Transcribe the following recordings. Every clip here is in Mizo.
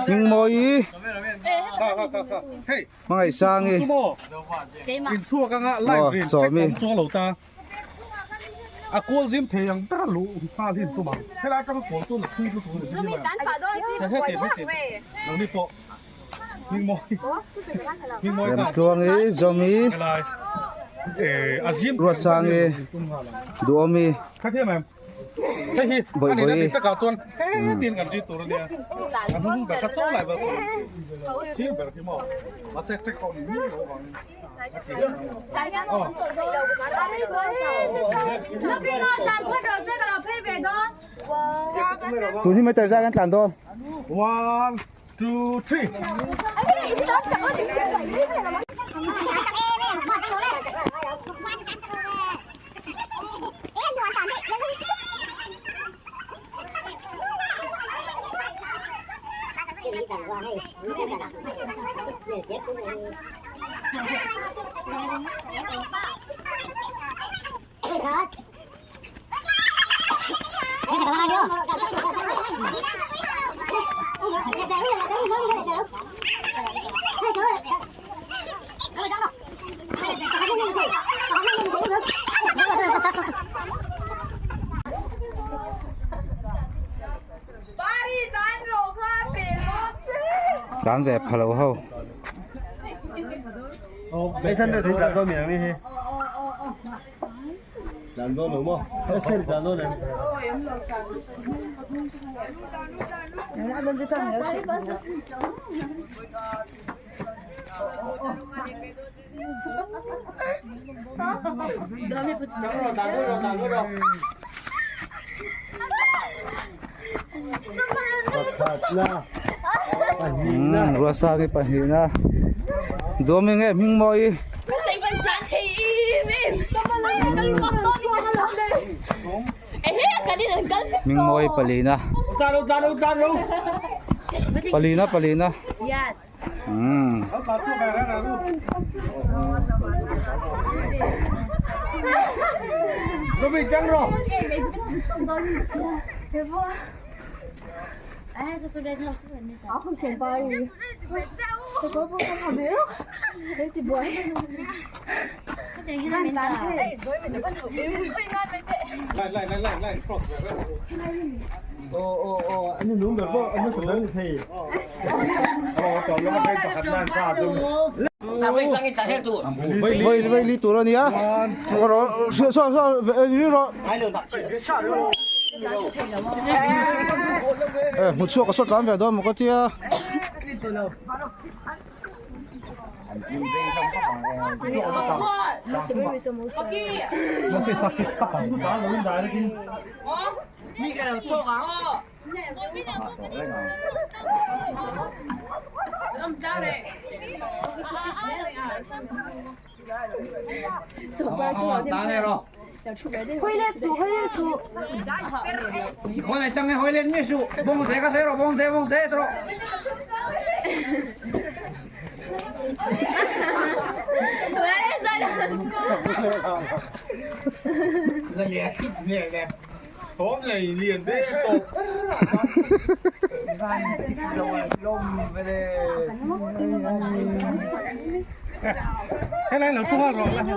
Hmingmawi Hmangaihsangi aw Sawmi. Remtluangi, Zawmi, Ruatsangi, Duhawmi. Bawihbawi. Tun hi meter zat kan tlan dawn. Tlan ve pha lo ho. Ruatsangi pahnihna Dawmi nge Hmingmawi. Hmingmawi palina palina palina. Umm. Vai vai li tur a nia saw saw ri rawh e hmu chhuak a saw tlan ve dawn maw ka tia.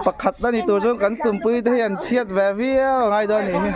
Pakhat a ni tur chuan kan tumpui te hi an chhiat ve viau a ngai dawn a nih hi.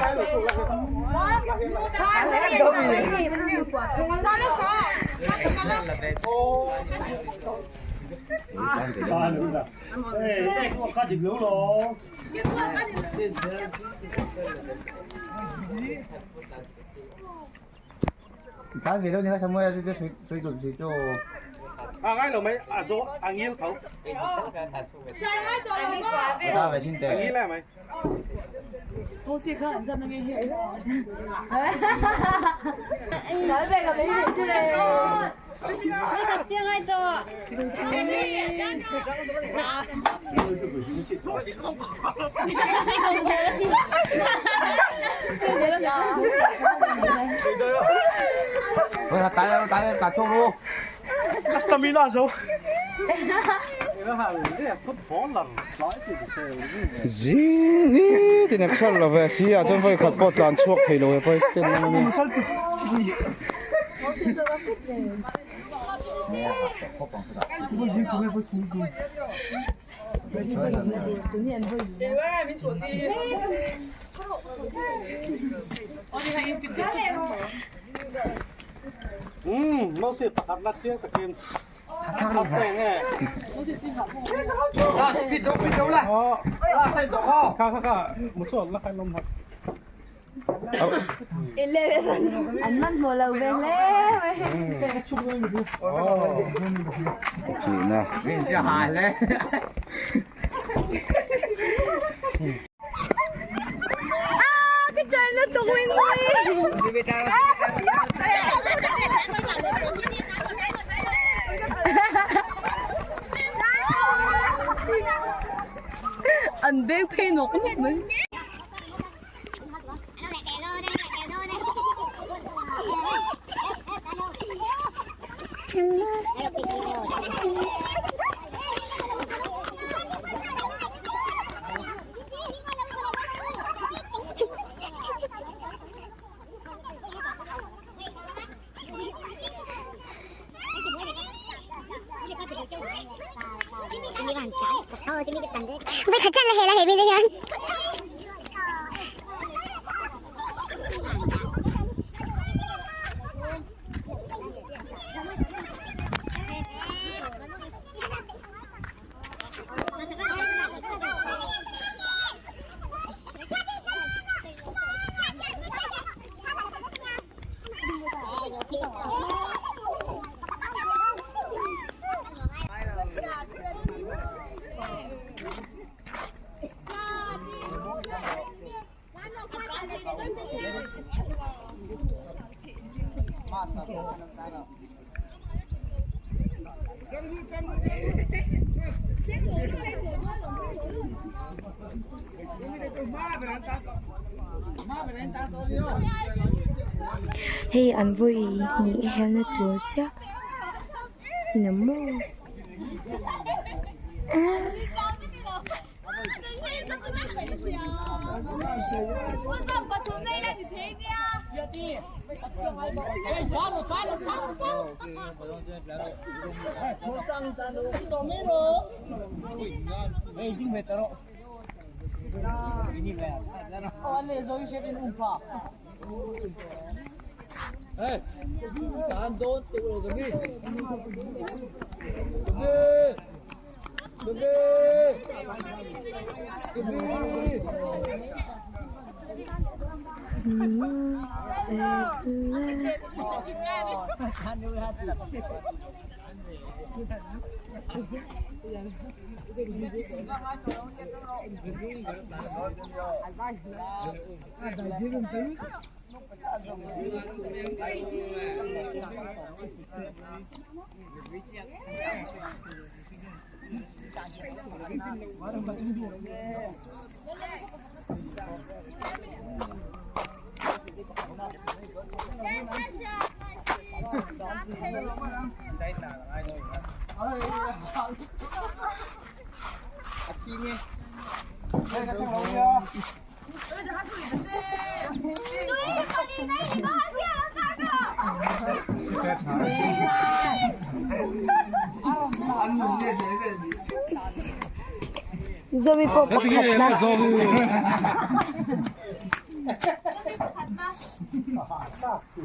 Zing ni tin a khalh lo ve si ah chuan vawi khat pawh tlan chhuak thei lo e pawi ten a ni. An man hmuh lo ve hle mai. Nihna. Ah, cái trời nó tung nguyên nguyên. An beng phei nawk nawk mai. Hei an vawi hnih helna tur chiah ni maw. Zomi pawh pakhat na.